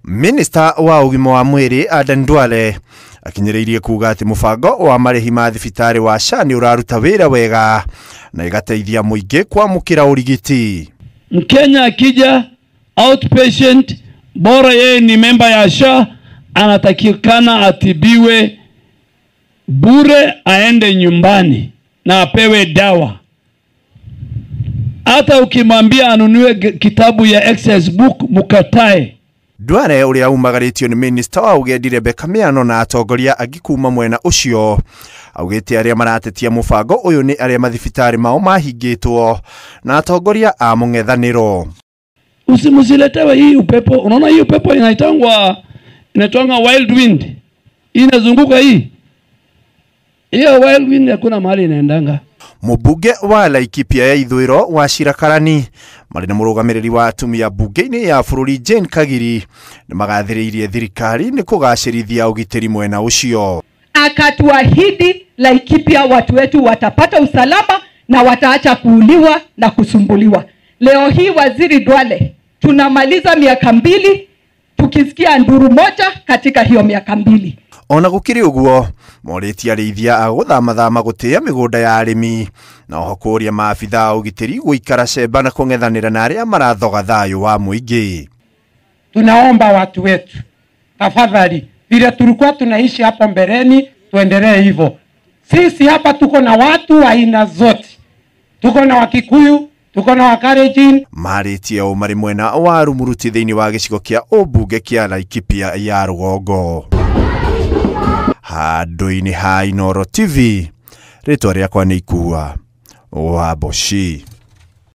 Minista wa ũgima wa mwĩrĩ Aden Duale akinyĩrĩirie kuga atĩ mũbango wa marĩhi ma thibitarĩ wa SHA nĩ ũraruta wĩra wega na ĩgateithia mũingĩ kwamũkĩra ũrigiti. Mkenya akija outpatient, bora yeye ni memba ya SHA, anatakikana atibiwe bure, aende nyumbani na apewe dawa. Hata ukimwambia anunue kitabu ya exercise book, mukatae. Duale ũrĩa umagarĩtio nĩ minista wa ũgendi Rebecca Miano na atongoria angĩ kuma mwena ũcio augĩte arĩa maratetia mũbango ũyũ nĩ arĩa mathibitarĩ mao mahingĩtwo na atongoria a mũng'ethanĩro. Usimusiletewe hii upepo. Unaona hii upepo inaitangwa wild wind. Inazunguka hii. Hiyo wild wind hakuna mahali inaendanga. Mũmbunge wa Laikipia ya ithũĩro Wachira Karani marĩ na mũrũgamĩrĩri wa atumia mbunge-inĩ ya bũrũri Jane Kagiri nĩ magathĩrĩirie thirikari nĩ kũgacĩrithia ũgitĩri mwena ũcio. Akatuahidi Laikipia watu wetu watapata usalama na wataacha kuuliwa na kusumbuliwa. Leo hii Waziri Duale tunamaliza miaka 2 tukisikia nduru moja katika hiyo miaka 2. Ona gũkĩrĩ ũguo morĩtie arĩithia a gũthamathama gũtĩĩa mĩgũnda ya arĩmi na oho kũũria maabitha a ũgitĩri gũikara cemba na kũng'ethanĩra na arĩa marathoga thayũ wa mũingĩ. Tunaomba watu wetu tafadhali, vile tulikuwa tunaishi hapo mbeleni tuendelee hivyo. Sisi hapa tuko na watu aina zote, tuko na Wakikuyu, tuko na Wakalenjin. Marĩtie o marĩ mwena wa Rumuruti thĩinĩ wa gĩcigo kĩa ũmbunge kĩa Laikipia ya rũgongo. Handũ-inĩ ha Inooro TV, rĩtwa rĩakwa nĩ Ikua wa Mboci.